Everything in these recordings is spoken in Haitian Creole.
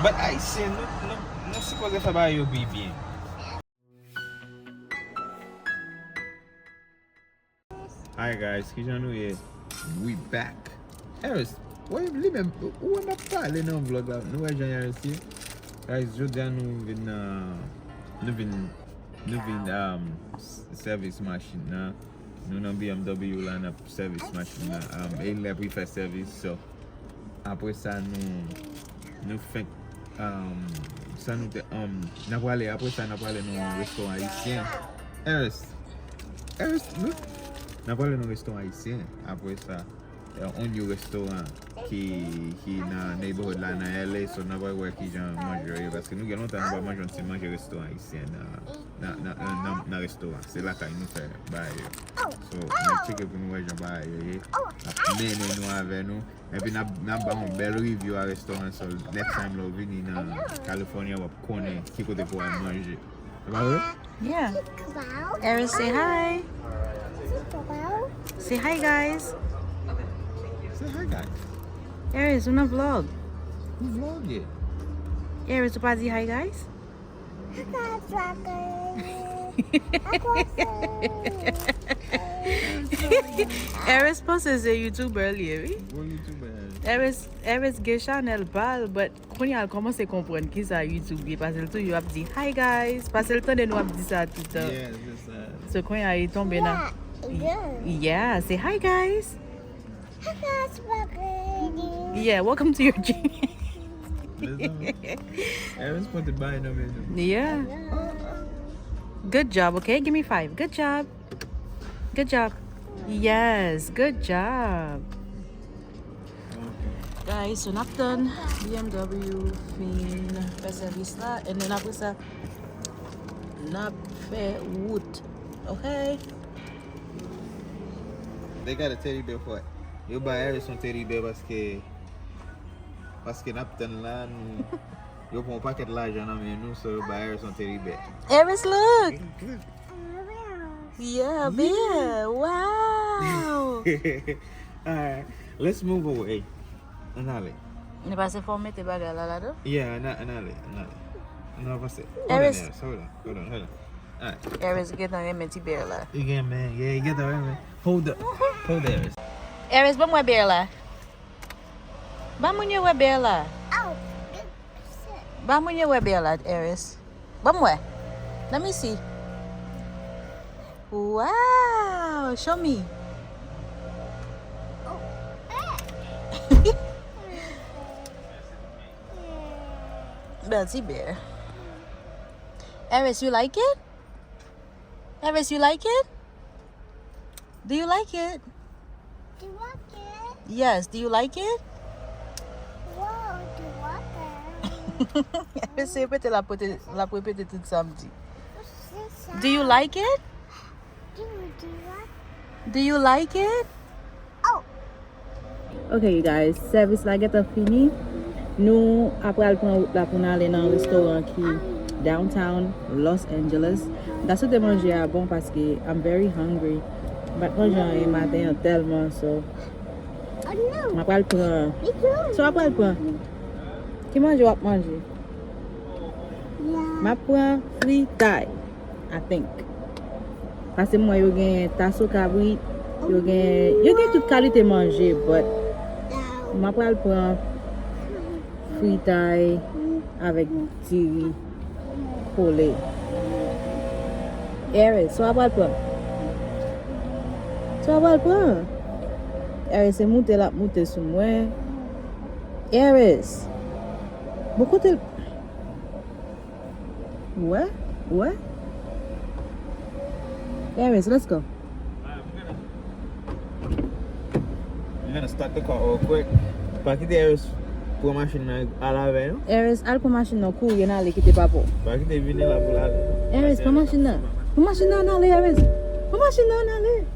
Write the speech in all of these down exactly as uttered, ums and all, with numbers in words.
But Ayisyen, nou, nou, nou sipoze fè bagay yo pi byen. Hi guys, kijan nou ye? We back. Eris, wè li menm, ou wè m ap pale nan vlog la, nou wè jan Eris ye? Guys, jodi a nou vin nan, nou vin, nou vin, um, s-, sèvis machin nan. Nou nan B M W la, n ap sèvis machin nan. Um, e lè pou l fè sèvis, so. Apre sa, nou, nou fenk, um, sa nou te, um, n ap prale, apre sa, n ap prale nan yon restoran ayisyen. Eris, Eris, nou, n ap prale nan yon restoran ayisyen. Apre sa, eh, on yon restoran ki, ki nan neighborhood la, nan L A, so n ap wè kijan manje yo ye, paske nou gen lontan nou pa manje yon ti manje restoran ayisyen nan, nan, nan, nan, nan, nan restoran. Se lakay nou fè bagay yo. So, n ap tcheke pou nou wè jan bagay yo ye. N ap mennen nou avè nou. Epi n ap, n ap ba yon bèl review a restoran sa. Next time lè w vini nan California, w ap konnen ki kote pou w al manje. Se pa vre? Yeah. Eris, say hi. Say hi, guys. Say hi, guys. Eris, ou nan vlog. Ou vlog ye. Eris, ou pa di hi, guys? Eris panse se YouTuber li ye, wi. Gwo YouTuber. Eris, Eris gen chanèl pa l, but kounye a l kòmanse konprann kisa YouTube ye, paske l toujou ap di, "Hi, guys." Paske l tande nou ap di sa toutan. Yeah, se sa. So, kounye a li tonbe nan. Yeah, yeah. Yeah, say hi, guys. Yeah, welcome to your dream. Eris pote bay nan men nou. Yeah. Good job, okay? Give me five. Good job. Good job. Yes, good job. Guys, so n ap tann B M W fin fè sèvis la, and then apre sa, n ap fè wout. Okay? They got a teddy bear for it. Yo ba Eris yon teddy bear paske, paske n ap tann la, nou, yo pran yon pakèt lajan nan men nou, so yo ba Eris yon teddy bear. Eris, look! Yeah, bear! Wow! Alright, let's move away. Ann ale. Li pase fò w mete bagay la ladan? Yeah, ann, ann ale, ann ale. Ann avanse. Hold on, Eris. Eris, hold on, hold on, hold on. Alright. Eris gentan renmen ti bear la. Li renmen, yeah, li gentan renmen. Hold up. Hold up, Eris. Eris, ban m wè bear la. Ban moun yo wè bear la. Ban moun yo wè bear la, Eris. Ban m wè. Let me see. Wow, show me. Bèl ti bear. Eris, you like it? Eris, you like it? Do you like it? Do you like it? Yes, do you like it? Wow, do you like it? Eris se repete l ap repete, l ap repete tout sa m di. Do you like it? Do you like it? Oh. Ok, you guys, sèvis la gentan fini. Nou ap pral pran wout la pou n ale nan yon restoran ki downtown Los Angeles. M ta swete manje a bon paske I'm very hungry. M pa t manje anyen maten an tèlman, so m ap pral pran. So w ap pral pran? Ki manje w ap manje? M ap pran fritay. I think. Paske m wè yo gen taso kabrit, yo gen, yo gen tout kalite manje, but m ap pral pran fritay avèk diri kole. Eris, sa w ap pral pran? Sa w ap pral pran? Eris, se moute l ap moute sou mwen. Eris. Bon, kote l? Wè? Wè? Eris, let's go. I'm gonna start the car real quick. Pa kite Eris pran machin nan al avè nou. Eris, al pran machin nan kouri, n ale kite papa w. Pa kite vini la pou l ale. Eris, pran machin nan. Pran machin nan, n ale, Eris. Pran machin nan, n ale.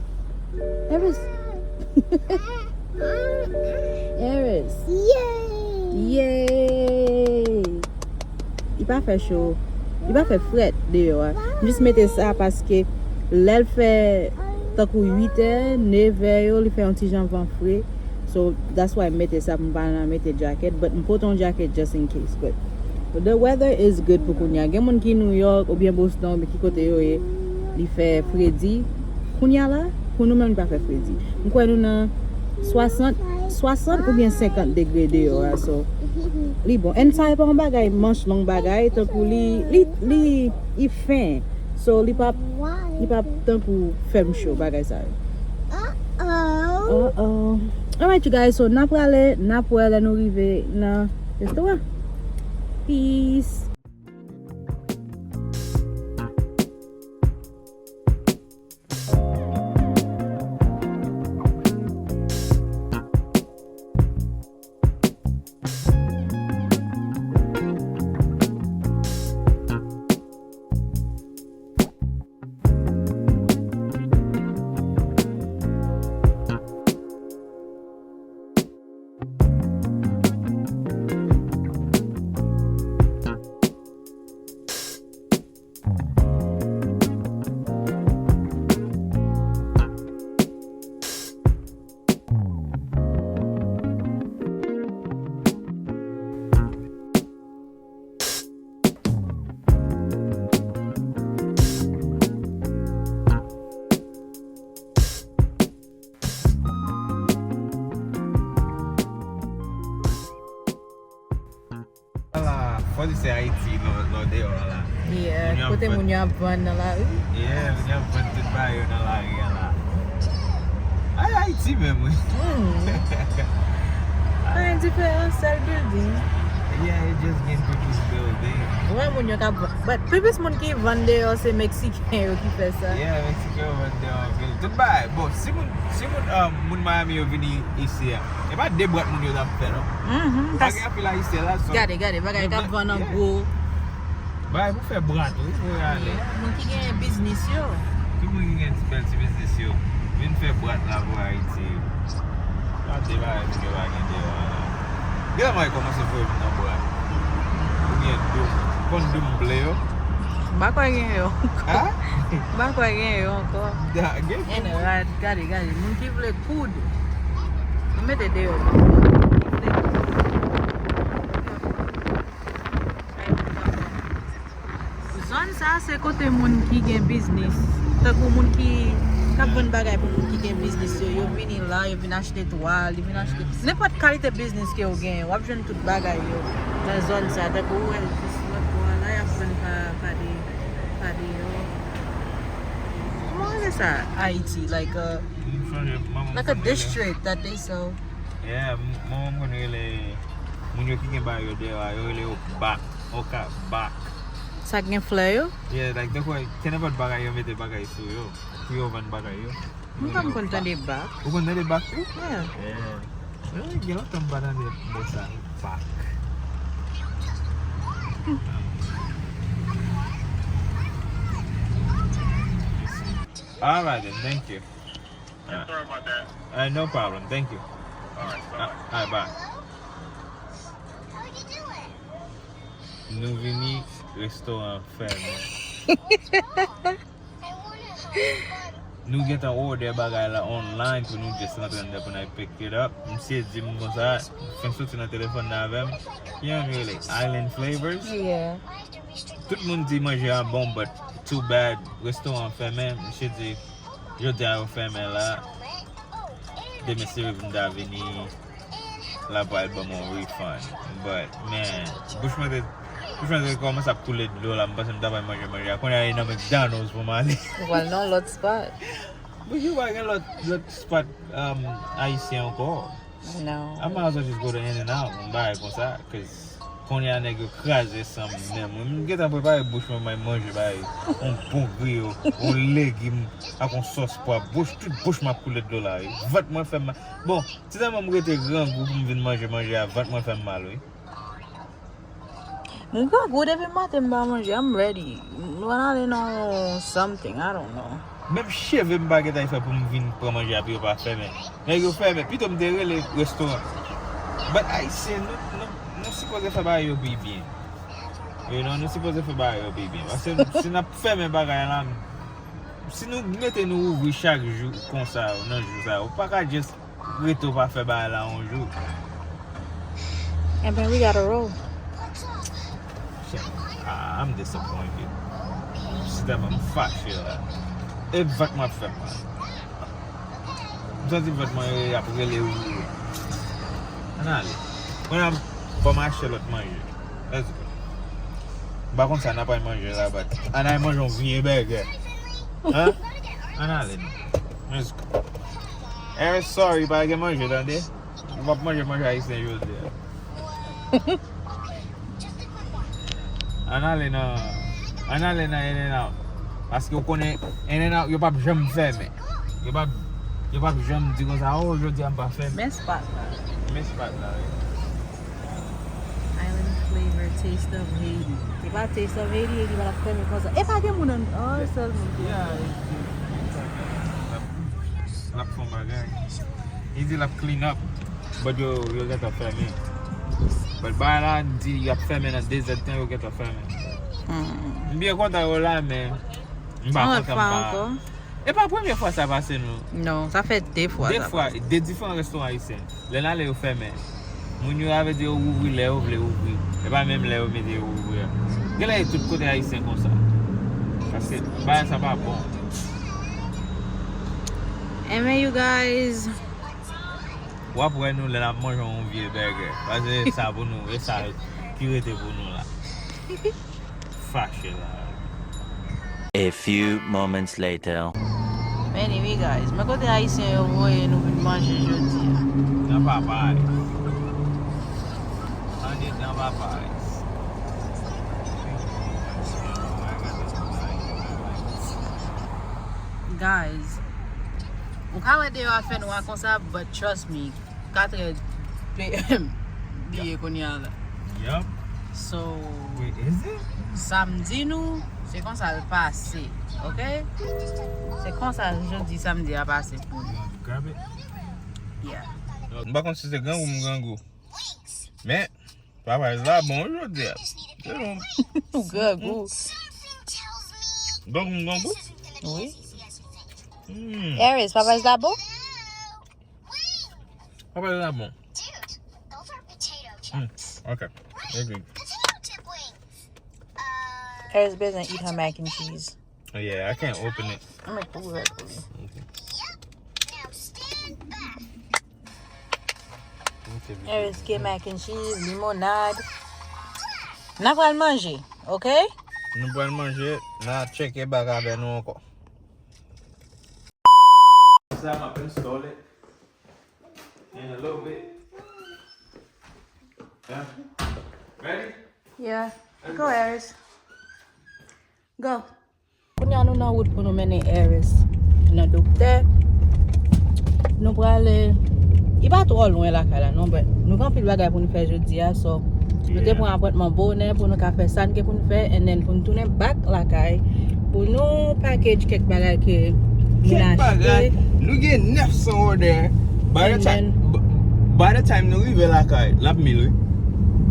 Eris. Eris. Yay! Yay! Li pa fè cho. Li pa fè frèt deyò a. M jis mete sa paske lè l fè tankou uit è, nèf è yo, li fè yon ti jan van fre. So that's why m mete sa pou m pa nan mete jacket, but m pote yon jacket just in case. But the weather is good pou kounye a. Gen moun ki New York oubyen Boston oubyen ki kote yo ye, li fè fredi. Kounye a la, pou nou menm li pa fè fredi. M kwè nou nan swasant, swasant oubyen senkant degre deyò a, so li bon. And sa e pa yon bagay manch long bagay, tankou li, li, li, li fen. So li pa, li pa tankou fèm cho bagay sa yo. Uh-oh. Uh-oh. Alright, you guys, so n ap prale, n ap wè lè nou rive nan restoran. Peace. Ala, fò di se Ayiti lò, lò deyò a la. Yeah, kote moun yo ap vann nan lari. Yeah, moun yo ap vann tout bagay yo nan lari a la. Ay, Ayiti menm, wi. Hmm. Pa gen diferans, sèl building. Yeah, it just gen pi plis building. Ou wè moun yo k ap vann. But pi plis moun ki vann deyò se Meksiken yo ki fè sa. Yeah, Meksiken yo vann deyò anpil. Tout bagay. Bon, si moun, si moun, um, moun Miami yo vini isi a, e pa de bwat moun yo t ap fè, non. Mhm, pa gen anpil Ayisyen la, so. Gade, gade, bagay k ap vann an gwo. Bagay pou fè bwat, wi, pou y ale. Yeah, moun ki gen biznis yo. Tout moun ki gen ti bèl ti biznis yo. Vin fè bwat la pou Ayiti. Gade bagay moun yo pa gen deyò a la. Gen lè mwen kòmanse voye m nan bwat. Oubyen doum. Konn doum ble yo. M pa kwè gen yo ankò. Ha? M pa kwè gen yo ankò. Da, gen. And rad, gade, gade. Moun ki vle koud. Nou mete deyò. Zòn sa a se kote moun ki gen biznis, tankou moun ki, k ap vann bagay pou moun ki gen biznis yo, yo vini la, yo vin achte twal, yo vin achte nenpòt kalite biznis ke w genyen, w ap jwenn tout bagay yo nan zòn sa a, tankou ou wè jis lòt bò a la, y ap vann pa, pa de, pa deyò. Kòman w rele sa? Ayiti, like a, like a district that they sell. Yeah, m-, mwen, mwen konn rele moun yo ki gen bagay yo deyò a, yo rele yo bak, oka, bak. Sa k gen flè yo? Yeah, like, tankou, kenenpòt bagay yo mete bagay sou yo, pou yo vann bagay yo. Mwen pa m konn tande bak. Ou konn tande bak tou? Yeah. Yeah. Gen lontan m pa tande mo sa, bak. All right then, thank you. Sorry about that. Uh, no problem. Thank you. All right, bye-bye. All right, bye. Nou vini, restoran fèmen. Nou gentan order bagay la online pou nou just rantre anndan pou n al pick it up. Misye di m konsa, fin soti nan telefòn nan avè m. Ki jan yo rele? Island Flavors? Yeah. Tout moun di manje a bon, but too bad, restoran fèmen. Misye di, jodi a yo fèmen la. Demen si Bib m ta vini, l ap pral ban m yon refund. But, man, bouch mwen te, bouch mwen te kòmanse ap koule dlo la. M panse m ta pral manje manje a. Kounye a e nan McDonald's pou m ale. Ou pral nan lòt spot. But you pa gen lòt, lòt spot, um, ayisyen ankò. No. I might as well just go to In-N-Out, yon bagay konsa, 'cause kounye a nèg yo kraze san m menm. Mwen, m gentan prepare bouch mwen, mwen manje bagay, yon bon griyo, yon legim, ak yon sòs pwa. Bouch, tout bouch m ap koule dlo la, wi. Vant mwen fè m mal. Bon, ti tèlman m rete grangou pou m vin manje manje a, vant mwen fè m mal, wi. M grangou depi maten m pa manje, I'm ready. M pral ale nan something, I don't know. Menm cheve m pa gentan fè pou m vin pran manje a pou yo pa fèmen. Nèg yo fèmen, pito m te rele restoran. But Ayisyen, nou, nou, nou sipoze fè bagay yo pi byen. You know, nou sipoze fè bagay yo pi byen. Paske si n ap fèmen bagay la, si nou mete nou ouvri chak jou konsa yo, nan jou sa yo, ou pa ka just Rete w pa fè bagay la yon jou. And then we gotta roll. Shit, ah, I'm disappointed. Si tèlman m fache la. E vant m ap fè m mal. M santi vant mwen ap rele wi. Ann ale. Mwen la, fò m achte lòt manje. Let's go. M pa konn sa n ap al manje la, but ann al manje yon vye bègè. Hein? Ann ale non. Let's go. Aaron, sorry, pa gen manje, tande? Ou p ap manje manje ayisyen jodi a. Ann ale nan, ann ale nan In-N-Out. Paske ou konnen In-N-Out, yo p ap janm fèmen. Yo p ap, yo p ap janm di konsa, oh, jodi a m pa fèmen. Men spot la. Men spot la, wi. Island flavor, taste of Haiti. E pa taste of Haiti, Haiti pa t ap fèmen konsa. E pa gen moun an, oh, sèl moun ki. Yeah, l ap fè yon bagay. Li di l ap clean up. But yo, yo gentan fèmen. But bagay la di y ap fèmen nan de zèdtan, yo gentan fèmen. M byen kontan yo la, men m pa kontan m pa. E pa premye fwa sa pase nou. Non, sa fè de fwa. De fwa, de diferan restoran ayisyen. Lè n ale yo fèmen. Moun yo avèti yo ouvri lè yo vle ouvri. E pa menm lè yo mete yo ouvri a. Genlè e tout kote ayisyen konsa. Paske bagay sa pa bon. Amen, you guys. W ap wè nou lè n ap manje yon vye bègè. Paske e sa pou nou, e sa ki rete pou nou la. Fache la. A few moments later. Anyway, guys, men kote ayisyen yo voye nou vin manje jodi a. Nan Popeyes. Andedan Popeyes. Guys, ou ka wè deyò a fè nwa konsa, but trust me, katrè p m biye kounye a la. Yup. So, Wait, is it? Sa m di nou, se konsa l pase, ok? Se konsa jodi samdi a pase pou nou. Grab it. Yeah. M pa konn si se grangou m grangou. Men, Popeyes la bon jodi a. Se bon. Ou grangou. Grangou m grangou? Wi. Hmm. Aris, Popeyes la bon? Popeyes la bon. Hmm. Ok. E good. Aris bezwen eat her mac and cheese. Yeah, I can't open it. Mwen pou wè pou li. Ok. Aris ke mac and cheese, limonad. N a pral manje, ok? Nou pral manje, n a tcheke bak avè nou ankò. Sa m ap install it in a little bit. Yeah. Ready? Yeah. Go, Aris. Go. Kounye a nou nan wout pou nou mennen Aris nan doktè. Nou prale, li pa twò lwen lakay la non, but nou gen anpil bagay pou nou fè jodi a, so nou te pran apwentman bonè pou nou ka fè sa n gen pou nou fè, and then pou nou tounen back lakay pou nou package kèk bagay ke moun achte. Nou gen nèf san òdè. By the time, by the time nou rive lakay, l ap mil wi.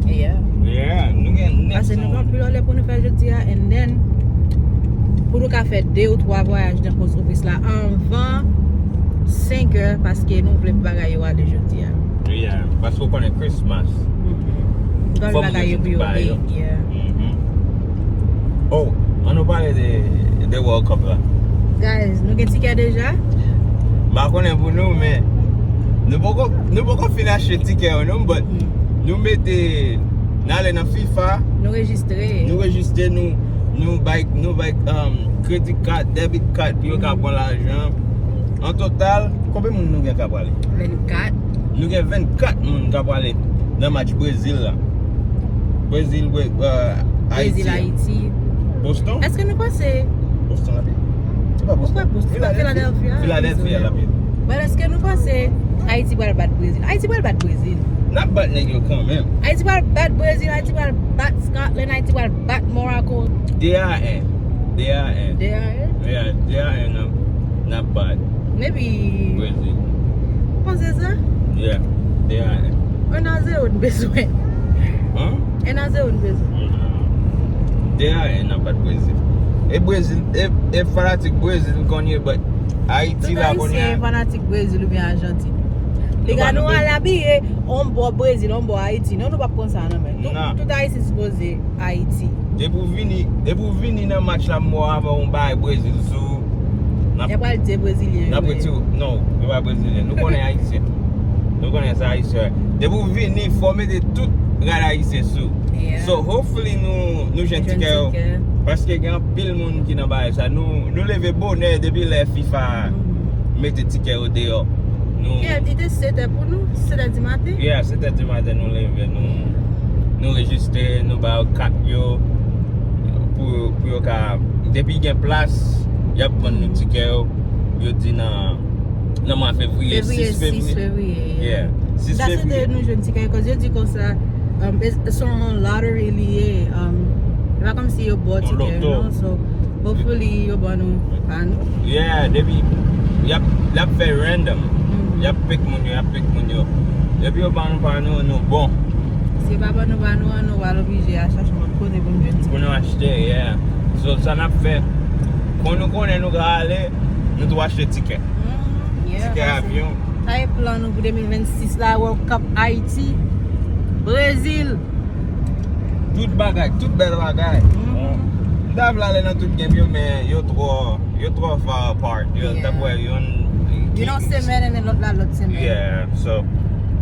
Yeah. Yeah, nou gen nèf san òdè. Paske nou gen anpil òdè pou nou fè jodi a, and then pou nou ka fè de ou twa vwayaj nan post office la anvan senk è, paske nou vle pou bagay yo ale jodi a. Yeah, paske w konnen Christmas. Fò bagay yo pou yo big, yeah. Oh, ann nou pale de, de World Cup la. Guys, nou gen tikè deja? M pa konnen pou nou, men nou poko, nou poko fin achte tikè yo non, but nou mete, n ale nan FIFA. Nou rejistre. Nou rejistre, nou, nou bay, nou bay um, credit card, debit card pou yo ka pran lajan. An total, konbyen moun nou gen k ap prale? Vennkat. Nou gen vennkat moun k ap prale nan match Brezil la. Brezil, Bre- euh, Brezil, Ayiti. Ayiti. Boston? Èske nou panse Boston la pi. Se pa Ou Boston. kwè Boston? Philadelphia. Philadelphia la pi. But èske nou panse Ayiti pral bat Brezil? Ayiti pral bat Brezil. N ap bat nèg yo kanmenm. Ayiti pral bat Brezil, Ayiti pral bat Scotland, Ayiti pral bat Morocco. De a en. De a en. De a en? Yeah, de a en n ap, n ap bat Maybe. Brezil. Ou panse sa? Yeah, de a en. Un a zéro n bezwen. Hein? Un a zéro n bezwen. De a en n ap bat Brezil. E Brezil, e, e fanatik Brezil kounye, but Ayiti la kounye. Tout Ayisyen fanatik Brezil oubyen Ajantin. Piga nou al abiye on bò Brezil, on bò Ayiti. Non, nou p ap pran sa nan men. Tout, tout Ayisyen sipoze Ayiti. Depi w vini, depi w vini nan match la, m wè w avè yon bagay Brezil sou. N ap, y ap pral di Brezilyen yo, men. N ap retire, non, yo pa Brezilyen. Nou konnen Ayisyen. Nou konnen sa Ayisyen. Depi w vini, fò w mete tout rad Ayisyen sou. Yeah. So, hopefully, nou, nou jwenn tikè yo. Paske gen anpil moun ki nan bagay sa. Nou, nou leve bonè depi lè FIFA mete tikè yo deyò. Nou... Yeah, li te sèt è pou nou, sèt è di maten. Yeah, sèt è di maten nou leve, nou, nou rejistre, nou ba yo kat yo pou, pou yo ka, depi gen plas, y ap vann nou tikè yo, yo di nan, nan mwa fevriye, sis fevriye. Fevriye, sis fevriye, yeah. Yeah, sis fevriye. Sa se te nou jwenn tikè yo, cause yo di konsa, um, e, se yon lottery li ye, um, e pa kòmsi yo ba w tikè, non, so, hopefully, yo ban nou pa nou. Yeah, depi, y ap, y ap fè random. Y ap pick moun yo, y ap pick moun yo. Depi yo ban nou pa nou, nou bon. Si yo pa ban nou pa nou an, nou pral oblije al chache yon lòt kote pou nou jwenn tikè. Pou nou achte, yeah. So, sa n ap fè, kon nou konnen nou ka ale, nou tou achte tikè. Tikè avyon. Sa e plan nou pou de mil vennsis la, World Cup Ayiti, Brezil. Tout bagay, tout bèl bagay. M ta vle ale nan tout game yo, men yo twò, yo twò far apart. Yo, tankou yon, youn ki, youn yon semèn, and then lòt la, lòt semèn. Yeah, so,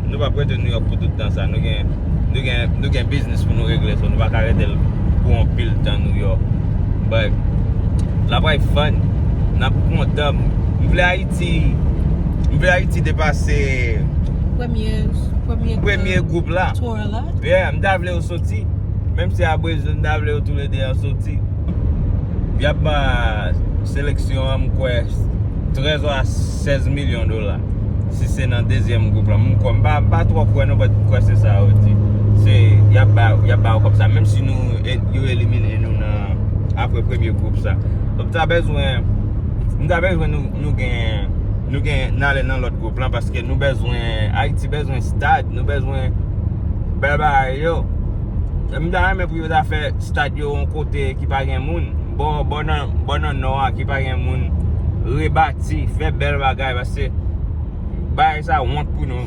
nou p ap rete New York pou tout tan sa. Nou gen, nou gen, nou gen biznis pou nou regle, so nou pa ka rete l pou anpil tan New York. But, l ap pral fun. N ap kontan. M vle Ayiti, m vle Ayiti depase premye, premye, premye gwoup la. Tour la. Yeah, m ta vle yo soti. Menm si a Brezil, m ta vle yo toulede an soti. Y ap ba seleksyon an, m kwè, trèz a sèz milyon dola. Si se nan dezyèm gwoup la, m kwè, m pa, m pa twò kwè non, but m kwè se sa yo di. Se, y ap ba, y ap ba yo kòb sa. Menm si nou, e, yo elimine nou nan, apre premye gwoup sa. Donk, ta bezwen, m ta bezwen nou, nou gen, nou gen, n ale nan lòt gwoup lan, paske nou bezwen, Ayiti bezwen stad, nou bezwen bèl bagay yo. M ta renmen pou yo ta fè stad yo yon kote ki pa gen moun, bò, bò nan, bò nan nò a ki pa gen moun, rebati, fè bèl bagay, paske bagay sa wont pou nou.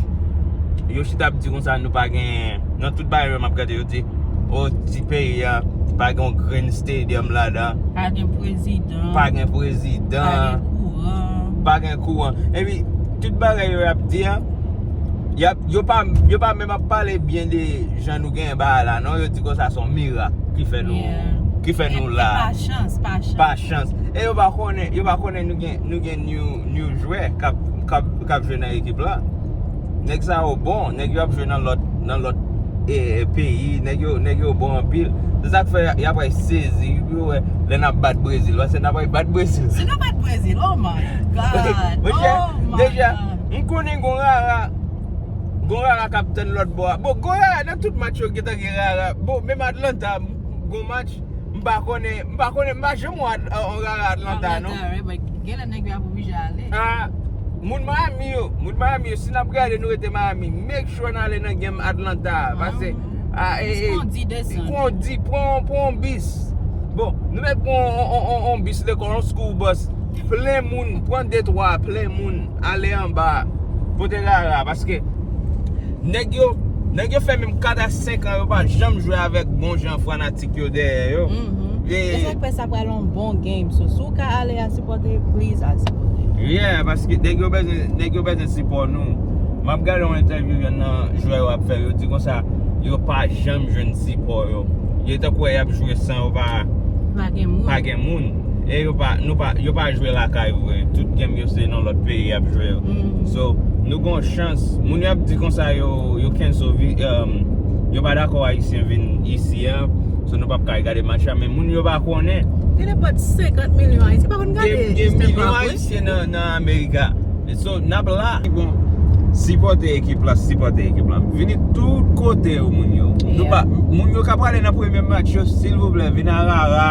Yo chita ap di konsa nou pa gen, nan tout bagay yo m ap gade yo di, o, ti peyi a, pa gen yon grenn stadium ladan. Pa gen prezidan. Pa gen prezidan. Pa gen kouran. Pa gen kouran. Epi, tout bagay yo y ap di a, y ap, yo pa, yo pa menm ap pale byen de jan nou genyen bagay la, non. Yo di konsa se yon mirak ki fè nou, ki fè nou la. Pa chans, pa chans. Pa chans. E yo pa konnen, yo pa konnen nou gen, nou gen new, new jwè k ap, k ap, k ap jwe nan ekip la. Nèg sa yo bon, nèg yo ap jwe nan lòt, nan lòt, e, e, peyi, nèg yo, nèg yo bon anpil. Se sa k fè y ap sezi, yo wè, lè n ap bat Brezil, paske n ap bat Brezil. Si nou bat Brezil, oh my God, oh my God. Deja, m konnen gon rara, gon rara k ap tann lòt bò a. Bon, gon rara nan tout match yo gentan gen rara. Bon, menm Atlanta, gon match, m pa konnen, m pa konnen, m pa janm wè At-, an, an rara Atlanta, non. Atlanta, right, but genlè nèg yo ap oblije ale. Ah, moun Miami yo, moun Miami yo, si n ap gade, nou rete Miami, make sure n ale nan game Atlanta, paske, ah, e, e, kondi, desann. Kondi, pran, pran yon bis. Bon, nou mèt pran yon, yon, yon, yon bis lekòl, yon school bus, plen moun, pran de twa, plen moun, ale anba, pote rara, paske nèg yo, nèg yo fè menm kat a senk an, yo pa janm jwe avèk bon jan fanatik yo dèyè yo. E se sa k fè sa pral yon bon game. So, si w ka ale a sipòte, please al sipòte. Yeah, paske nèg yo bezwen, nèg yo bezwen sipò nou. M ap gade yon entèvyou yonn nan jwè yo ap fè, yo di konsa, yo pa janm jwenn sipò yo. Yo tankou wè y ap jwe san yo pa, pa gen moun. Pa gen moun. E yo pa, nou pa, yo pa jwe lakay vre. Tout game yo se nan lòt peyi y ap jwe yo. So, nou gon chans. Moun yo ap di konsa yo, yo cancel vi-, um, yo pa dakò Ayisyen vin isi a. So, nou p ap ka gade match la. Men moun yo pa konnen. Gen nenpòt senkant milyon Ayisyen pa konn gade Eastern Bloc, wi. Gen milyon Ayisyen nan, nan Amerika. So, n ap la. Bon, sipòte ekip la, sipòte ekip la. Vini tout kote yo, moun yo. Nou pa, moun yo ka prale nan premye match yo, silvouplè, vin a rara.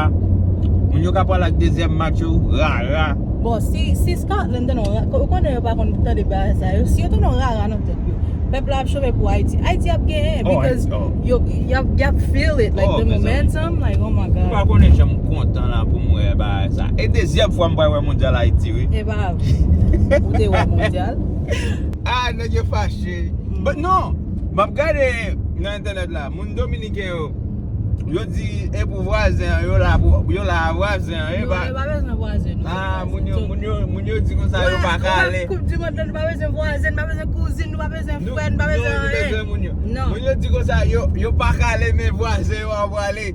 Moun yo ka prale ak dezyèm match yo, rara. Bon, si, si Scotland te nan, ou konnen yo pa konn tande bagay sa yo. Si yo te nan rara nan tèt yo, pèp la ap chome pou Ayiti. Ayiti ap genyen, because yo, y ap, y ap feel it, like, the momentum, like, oh my God. Ou pa konnen jan m kontan la pou m wè bagay sa. E dezyèm fwa m pral wè mondyal Ayiti, wi. E pa, ou te wè mondyal? Ah, nèg yo fache. But non, m ap gade nan entènèt la, moun dominiken yo, yo di e pou vwazen an, yo la pou, yo la a vwazen an, e ba. Yo pa bezwen vwazen, nou se vwazen. Ah, moun yo, moun yo, moun yo di konsa yo pa ka ale. Koup di mond lan, nou pa bezwen vwazen, nou pa bezwen kouzin, nou pa bezwen frè, nou pa bezwen anyen. Nou bezwen moun yo. Non. Moun yo di konsa yo, yo pa ka ale, men vwazen yo ap prale.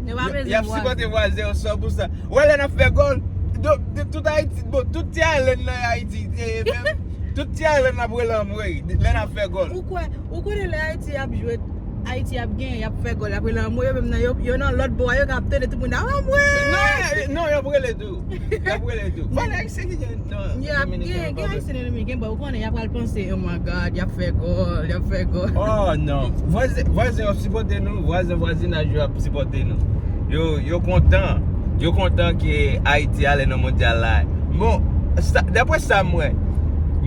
Y ap sipòte vwazen yo san pou san. Wè lè n ap fè gòl, tout Ayiti, bon, tout ti Ayiti nan Ayiti, e, menm, tout ti Ayiti n ap rele anmwey lè n ap fè gòl. Ou kwè, ou konnen lè Ayiti ap jwe, Ayiti ap genyen, y ap fè gòl, y ap rele anmwey, yo menm nan, yo, yo nan lòt bò a, yo k ap tande tout moun ap anmwey. Non, non, y ap rele tou. Y ap rele tou. Fò nèg se ki gen nan Dominiken. Y ap gen, gen Ayisyen nan Dominiken, bon, ou konnen, y ap pral panse, oh my God, y ap fè gòl, y ap fè gòl. Oh non. Vwazen, vwazen yo ap sipòte nou, vwazen, vwazinaj yo ap sipòte nou. Yo, yo kontan. Yo kontan ke Ayiti ale nan mondyal la. Bon, sa, daprè sa m wè,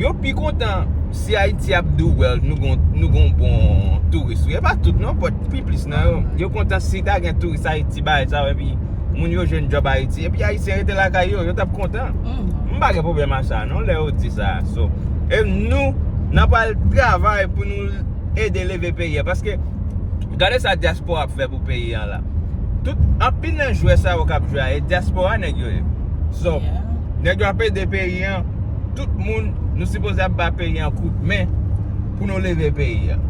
yo pi kontan si Ayiti ap do well, nou gon, nou gon bon touris. Wi, e pa tout non, but pi plis nan yo. Yo kontan si ta gen touris Ayiti, bagay sa yo, epi moun yo jwenn djòb Ayiti. Epi Ayisyen rete lakay yo, yo t ap kontan. M pa gen pwoblèm a sa non, lè yo di sa. So, e nou, n ap al travay pou nou ede leve peyi a. Paske, gade sa dyaspora ap fè pou peyi an la. Tout, anpil nan jwè sa yo k ap jwe a, e dyaspora nèg yo ye. So, nèg yo ap ede peyi an. Tout moun, nou sipoze ap ba peyi an kout men pou nou leve peyi an.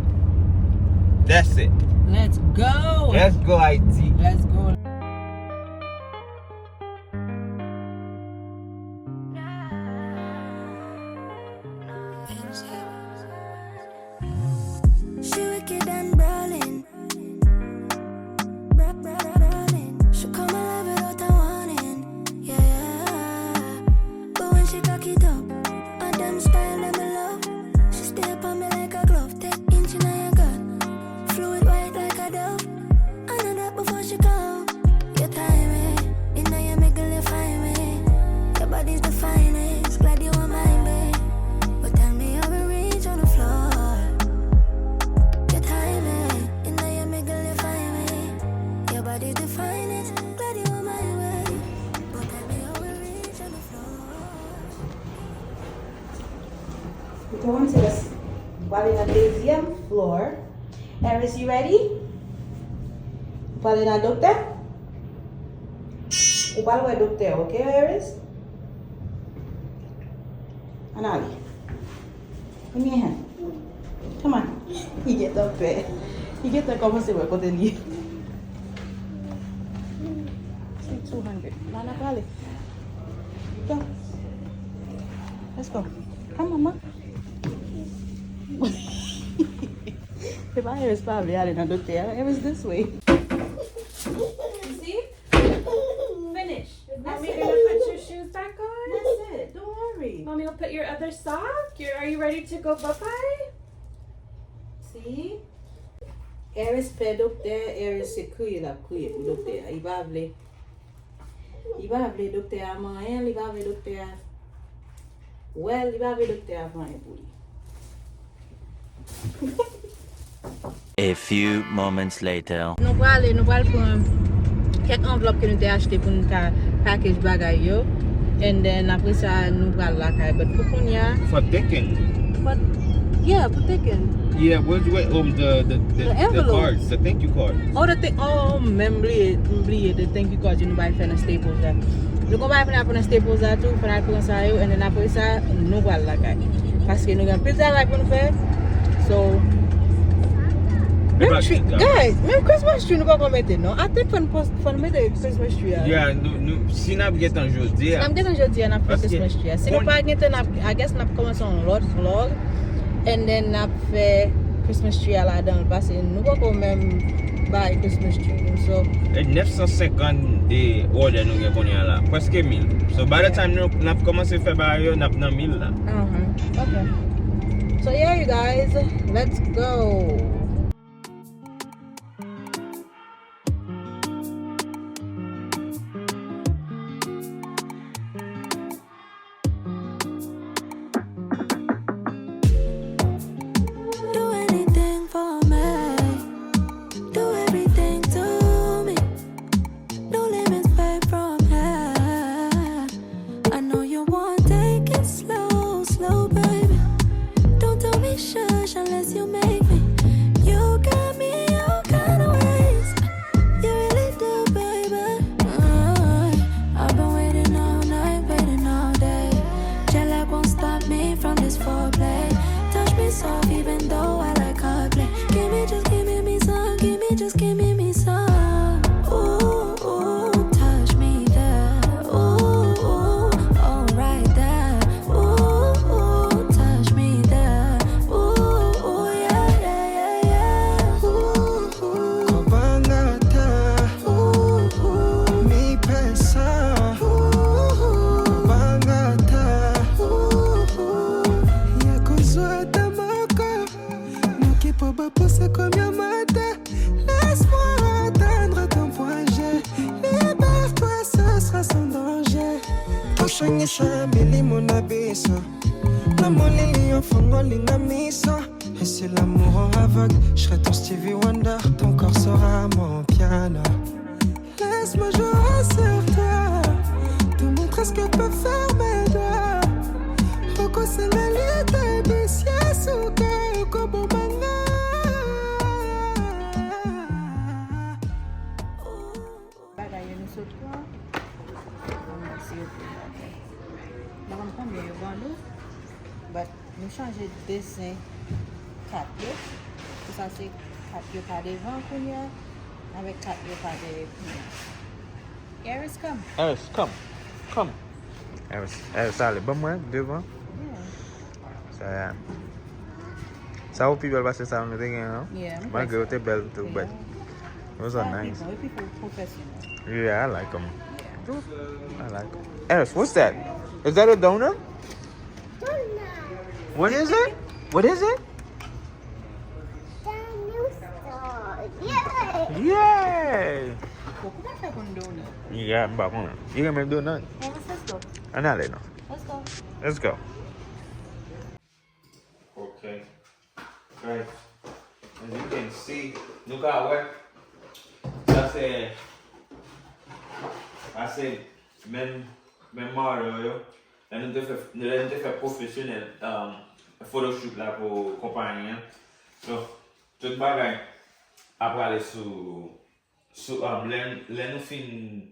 That's it. Let's go. Let's go, Ayiti. Let's go. She wicked and brawling. Bra-, bra-, bra-, brawling. She come alive without a warning. Yeah, yeah. But when she cock it up, a dem style dem I love. She stay up on me like a glove. Take inch inna your gut. Fluid white like a dove. I know that before she go. You time it. Inna your middle you find me. Your body's the finest. Glad you were mine, babe. But tell me how we reach on the floor. You time it. Inna your middle you find me. Your body's the finest. Glad you were mine, babe. But tell me how we reach on the floor. Entonces, pwale nan dezyèm floor. Eris, you ready? Ou pral nan doktè? Ou pral wè doktè, ok, Eris? Ann ale. Come here. Come on. Li gentan pè. Li gentan kòmanse wè kote li ye. Say two hundred. Lana, prale. Go. Let's go. Come, mama. Se pa Eris pa vle ale nan doktè a. Eris, this way. You see? Finish. Mommy gonna put your shoes back on. That's it. Don't worry. Mommy will put your other sock. You're, are you ready to go bye-bye? See? Eris pè doktè, Eris se kriye l ap kriye pou doktè a. Li pa vle. Li pa vle doktè a fè anyen, li pa vle doktè a. Well, li pa vle doktè a fè anyen pou li. A few moments later. Nou prale, nou pral pran kèk anvlòp ke nou te achte pou nou ka package bagay yo. And then, apre sa, nou pral lakay. But pou kounye a, for taking. But, yeah, pou taking. Yeah, where's, where, um, the, the, the, the envelope. The cards, the thank you cards. Oh, the thank, oh, men m bliye, m bliye the thank you cards yo nou bay fè nan Staples la. Nou konn bay fè nan Staples la tou, fè n al pran sa yo, and then apre sa, nou pral lakay. Paske nou gen anpil travay pou nou fè. So, menm tree, guys, menm Christmas tree nou poko mete, non. I think fò n post, fò n mete Christmas tree a. Yeah, nou, nou, si n ap gentan jodi a. Si n ap gentan jodi a, n ap fè Christmas tree a. Si nou pa gentan, n ap, I guess n ap kòmanse yon lòt vlog. And then n ap fè Christmas tree a ladan l, paske nou poko menm bay Christmas tree nou, so. E nèf san senkannde order nou gen kounye a la, prèske mil. So, by the time nou, n ap kòmanse fè bagay yo, n ap nan mil la. Uh-huh. Okay. So, yeah, you guys, let's go. Do anything for me. Do everything to me. No limits, babe, from here. I know you want take it slow, slow, baby. Don't tell me sh- Chame li mon abiso. L'amour li li en fango li nga miso. Et si l'amour rend aveugle, je serai ton Stevie Wonder, ton corps sera mon piano. Laisse-moi jouer sur toi, te montrer ce que peuvent faire mes doigts. Roko sangalité, bisiye sou kè, roko bon manga. Bagay yo nou sot pran. Bon, mèsi yo pou bagay. M pa konn konbyen yo ban nou, but nou chanje desen kat yo. Pou sa se kat yo pa devan kounye a, avèk kat yo pa dèyè kounye a. Eris, come. Eris, come. Come. Eris, Eris, ale, ban mwen devan. Yeah. Sa, sa yo pi bèl pase sa nou te gen an. Yeah, m kwè. Malgre yo te bèl tou, but it was so nice. People, people professional. Yeah, I like 'em. Yeah. I like 'em. Eris, what's that? Is that a donut? Donut. What is it? What is it? Dinosaur. Yay! Yay! Bon, kòman fè konn donut? Yeah, m pa konnen. Li renmen donut. Bon, let's go. Ann ale non. Let's go. Let's go. Ok. Guys, as you can see, nou ka wè, sa se, sa se menm, menm model yo. Lè nou te fè, lè nou te fè pwofesyonèl, um, photoshoot la pou konpayi an. So, tout bagay ap prale sou, sou, um, lè, lè nou fin,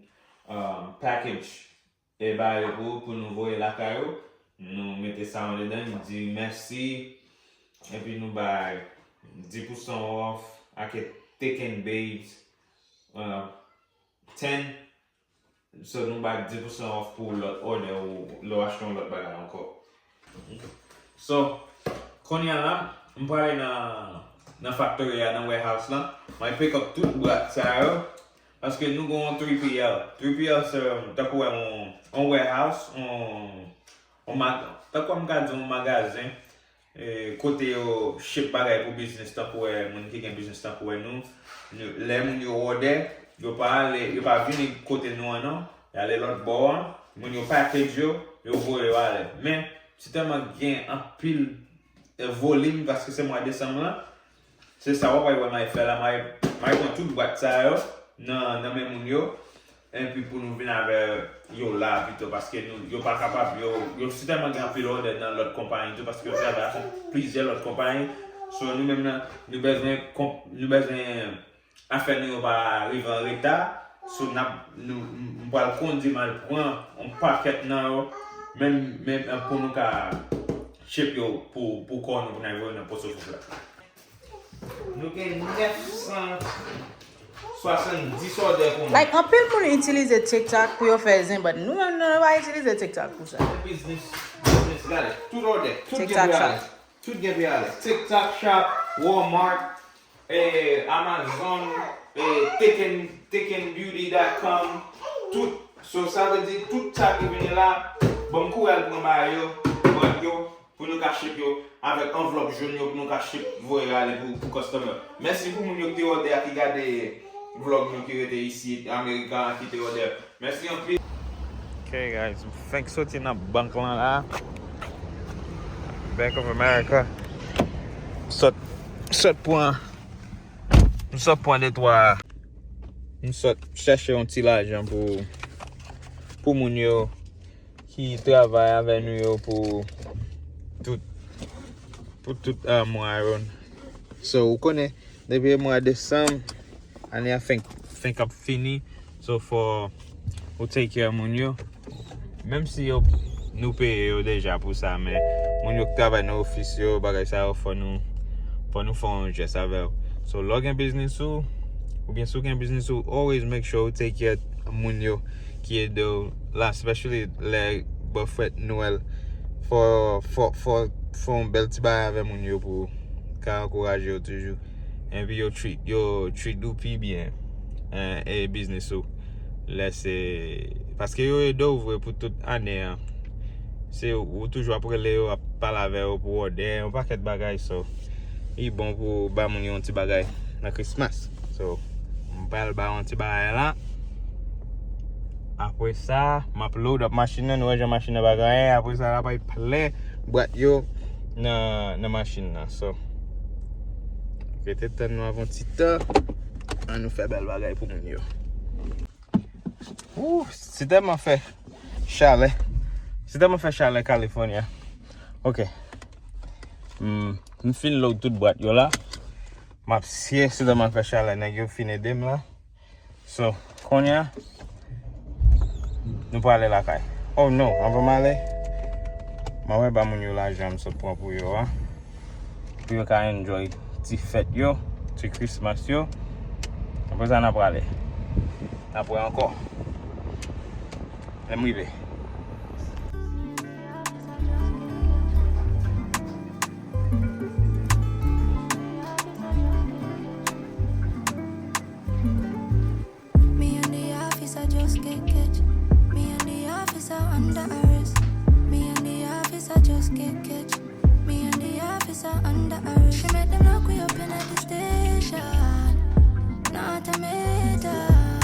um, package e ba yo pou, pou nou voye lakay ou. Nou mete sa andedan, nou di mèsi, epi nou bay dis pousan off, ake Taken Babes, uh, ten. So, nou bay dis pousan off pou lòt òdè ou lè w achte yon lòt bagay ankò. So, kounye a la, m prale nan, nan factory a, nan warehouse la. Mwen pick up tout bwat sa yo. Paske nou gen yon three P L. Three P L se, um, tankou wè yon, yon warehouse, yon, yon ma-, tankou m ka di yon magazen, e, kote yo ship bagay pou biznis tankou wè moun ki gen biznis tankou wè nou. Nou, lè moun yo òdè, yo pa ale, yo pa vini kote nou an non. Y ale lòt bò an, moun yo package yo, yo voye yo ale. Men, se tèlman gen anpil, e, volim, paske se mwa desanm lan, se sa w ap wè m ap fè la, m ap, m ap pran tout bwat sa yo nan, nan men moun yo, epi pou nou vin avè yo la pito, paske nou, yo pa kapab, yo, yo sitèlman gen anpil òdè nan lòt konpayi tou, paske yo travay avèk plizyè lòt konpayi. So, nou menm nan, nou bezwen konp-, nou bezwen afè nou yo pa rive an reta. So, n ap, nou, m, m pral kondi m al pran yon pakèt nan yo, menm, menm pou nou ka ship yo pou, pou kò nou, pou n al voye nan post office la. Nou gen nèf san swasanndis òdè pou nou. Like, anpil moun itilize TikTok pou yo fè zen, but nou menm, nou pa itilize TikTok pou sa. Biznis, biznis, gade, tout òdè, tout gen pou ale. Tout gen pou ale. TikTok Shop, Walmart, eh, Amazon, eh, Taken, taken beauty dot com, tout. So, sa vle di, tout sa ki vini la, ban m kouri al pran bagay yo, pran yo, pou nou ka ship yo, avèk anvlòp jòn yo, pou nou ka ship voye ale pou, pou customer. Mèsi pou moun yo ki te òdè a, ki gade vlòg nou ki rete isi, Amerika, ki te òdè. Mèsi anpil. Ok, guys, m fenk soti nan bank lan la. Bank of America. M sot, sot pran, m sot pran de twa, m sot chèche yon ti lajan pou, pou moun yo ki travay avè nou yo pou tout, pou tout, ah, mwa yo. So, ou konnen, depi mwa desanm, ane a fenk, fenk ap fini. So, fò ou take care moun yo. Menm si yo, nou peye yo deja pou sa, men moun yo k travay nan ofis yo, bagay sa yo, fò nou, fò nou fè yon jès avè yo. So, lè w gen biznis ou, oubyen si w gen biznis ou, always make sure ou take care moun yo ki ede w la, especially lè bò fèt Nwèl. Fò, fò, fò, fò yon bèl ti bagay avè moun yo pou ka ankouraje yo toujou. Epi yo treat, yo treat ou pi byen, eh, e biznis ou. Lè se, paske yo ede w vre pou tout ane an. Se ou toujou ap rele yo, ap pale avè yo pou òdè, yon pakèt bagay, so. Li bon pou ba moun yo yon ti bagay nan Christmas. So, m pral ba yon ti bagay la. Apre sa, m ap load up machin nan, nou wè jan machin nan pa gen anyen. Apre sa, l ap al plen bwat yo nan, nan machin nan. So, rete tann nou avon ti tan. An nou fè bèl bagay pou moun yo. Ooh, se tèlman fè chalè. Se tèlman fè chalè California. Ok. Hmm, m fin load tout bwat yo la. M ap siye, se tèlman fè chalè, nèg yo fin ede m la. So, kounye a, nou prale lakay. Oh no, anvan m ale, mwen wè ba moun yo lajan m sot pran pou yo a. Pou yo ka enjoy ti fèt yo, ti Christmas yo. Apre sa, n a prale. N a prale ankò. Lè m rive. Me and the officer just get catch. Me and the officer under arrest. Me and the officer just get catch. Me and the officer under arrest. She make them lock we up in at the station. No ultimatum.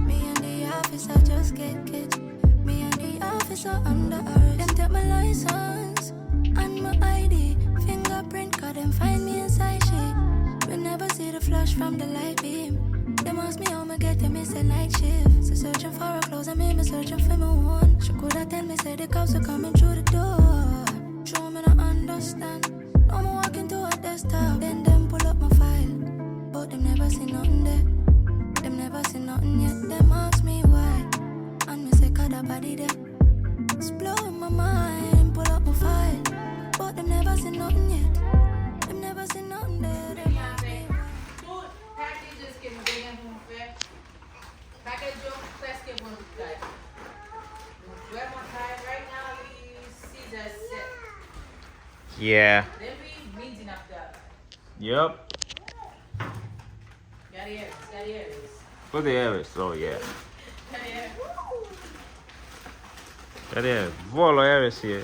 Me and the officer just get catch. Me and the officer under arrest. Them take my license and my I D. Fingerprint, cause them find me inside shit. We never see the flash from the light beam. Them ask me how me get them, it's a night shift. So searching for her clothes, I mean me searching for my one. She coulda tell me say the cops are coming through the door. True, me no understand. Now me walk into a desktop, then them pull up my file. But them never see nothing there. Them never see nothing yet. Them ask me why, and me say, cause the body there. It's blowing my mind, pull up my file. But them never see nothing yet. Them never see nothing there. Them ask me why. Tout packages ke nou te gen pou nou fè, package yo prèske pran tout kay. Nou vrèman tired right now, li sizè sèt. Yeah. Depi midi n ap travay. Yup. Gade Harris, gade Harris. Kote Harris? Oh yeah. Gade Harris. Gade vòlò Harris ye.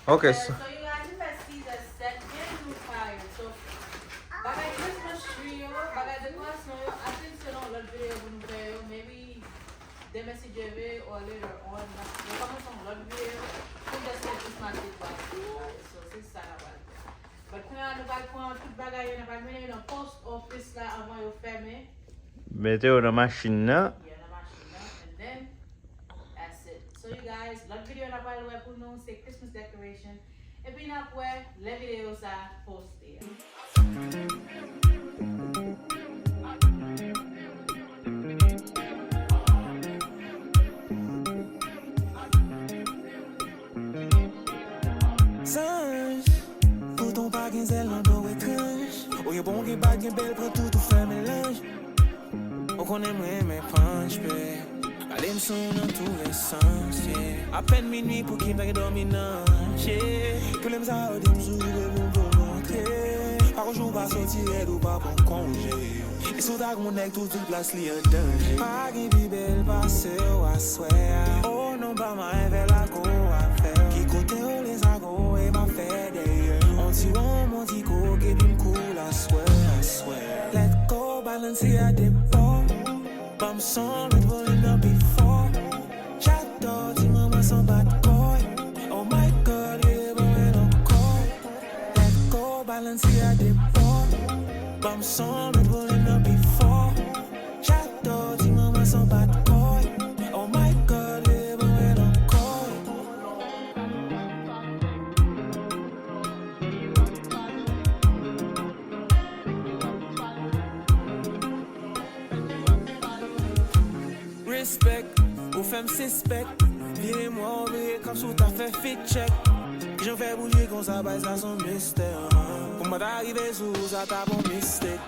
Ok, so. So you guys, li fè sizè sèt, gen nou tired. So, bagay Christmas tree yo, bagay dekorasyon yo, I think se nan lòt videyo pou nou fè yo, maybe demen si Dye vle, or later on, nou kòmanse yon lòt videyo, pou just fè Christmas dekorasyon yo, guys. So, se sa n ap fè. But kounye a nou pral pran tout bagay yo, n ap al mennen yo nan post office la anvan yo fèmen. Mete yo nan machin nan. Yeah, nan machin nan, and then that's it. So you guys, lòt videyo n ap al wè pou nou se Christmas decoration. Epi n ap wè lè videyo sa poste. Zanj, poutan w pa gen zèl nan do etranj. Ou gen bon, ou gen bad, gen bèl, pran tout ou fè melanj. Ou konnen m renmen panch, babe. Pale m sou w nan tou lè sans, yeah. Apèn minui, pouki m ta gen dòmi nan anje? Pwoblèm sa yo di m sou li depi m tou montre. Pa gon jou w pa soti rèd, ou pa pran konje. E si w ta gen yon nèg tou di plas li an danje. Pa gen pi bèl pase w aswè a. O non, pa mayen fè lakou avè w. Ki kote w le sa gon e m ap fè dèyè w. On ti wonm, on ti koke, epi m koul aswè, aswè. Let go, balanse a de bò. Ban m son, met volim nan pi fò. J'adore, ti manman san bat kò. Oh my God, leve mwen ankò. Let go, balanse a de bò. Ban m son, met volim nan pi fò. J'adore, ti manman san bat kò. Oh my God, leve mwen ankò. Respect, ou fè m sispèk. Vire m wè w vire kòmsi w ta fè fit check. Kijan w fè bouje konsa, bay sa se yon mistè. Pou m pa ta rive sou ou, sa ta bon mistake.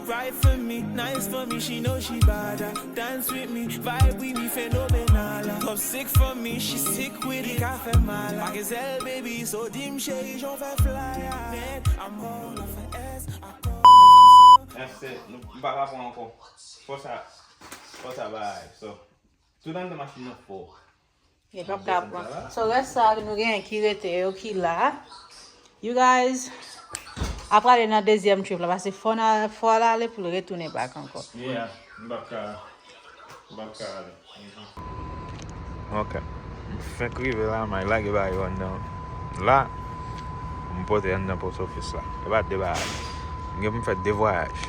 Ride for me, nice for me, she know she bad. Dance with me, vibe with me, fenomenal. Come sick for me, she sick with it. Li ka fè mal, pa gen zèl, baby, so di m cheri, jan w fè fly a. Net, amò, la fè S, akò, That's it. Nou, m pa ka pran ankò. Fò sa, fò sa bay. So, tout anndan machin nan fò. Yo p ap ka pran. So, rès sa nou genyen ki rete yo, ki la. You guys, ap prale nan dezyèm trip la, paske fò n al, fò al ale pou l retounen back ankò. Yeah, m p ap ka. M p ap ka ale. Ok. M fenk rive la, m al lage bagay yo anndan. La, pou m pote anndan post office la. E pa de bagay. M gen pou m fè de vwayaj.